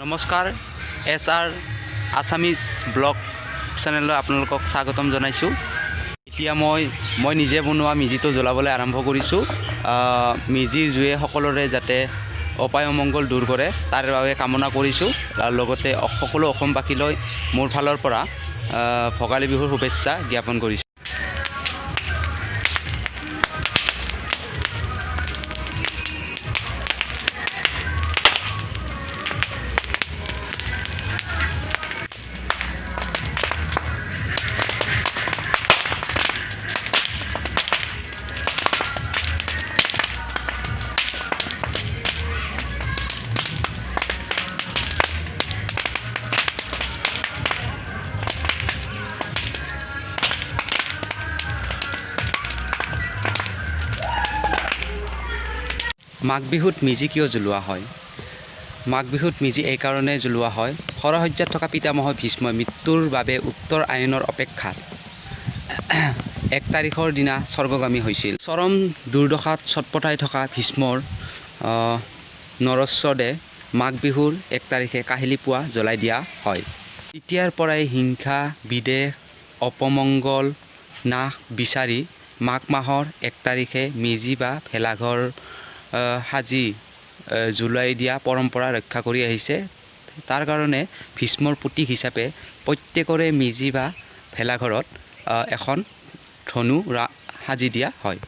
নমস্কাৰ, S R Assamese blog চেনেললৈ আপোনালোকক স্বাগতম জনাইছোঁ। এতিয়া মই নিজে বনোৱা মেজিটো জ্বলাবলৈ আৰম্ভ কৰিছোঁ। মেজিৰ জুয়ে সকলোৰে যাতে অপায় অমংগল দূৰ কৰে, তাৰ বাবে কামনা কৰিছোঁ আৰু লগতে সকলো অসমবাসীলৈ মোৰ ফালৰ পৰা ভোগালী বিহুৰ শুভেচ্ছা জ্ঞাপন কৰিছোঁ। মাঘ বিহুত মেজি কিয় জ্বলোৱা হয়? মাঘ বিহুত মেজি এইকাৰণে জ্বলোৱা হয়, শৰশয্যাত থকা পিতামহ ভীষ্মই মৃত্যুৰ বাবে উত্তৰ আয়নৰ অপেক্ষাত 1 তাৰিখৰ দিনা স্বৰ্গগামী হৈছিল। চৰম দুৰ্দশাত ছটপটাই থকা ভীষ্মৰ নৰস্বদে মাঘ বিহুৰ 1 তাৰিখে কাহিলী পুৱা জ্বলাই দিয়া হয়। তেতিয়াৰ পৰাই হিংসা, বিদ্বেষ, অপমংগল নাশ বিচাৰি মাঘ মাহৰ 1 তাৰিখে মেজি বা ভেলাঘৰ সাজি জ্বলাই দিয়া পৰম্পৰা ৰক্ষা কৰি আহিছে। তাৰ কাৰণে ভীষ্মৰ প্ৰতীক হিচাপে প্ৰত্যেকৰে মেজি বা ভেলাঘৰত এখন ধনু সাজি দিয়া হয়।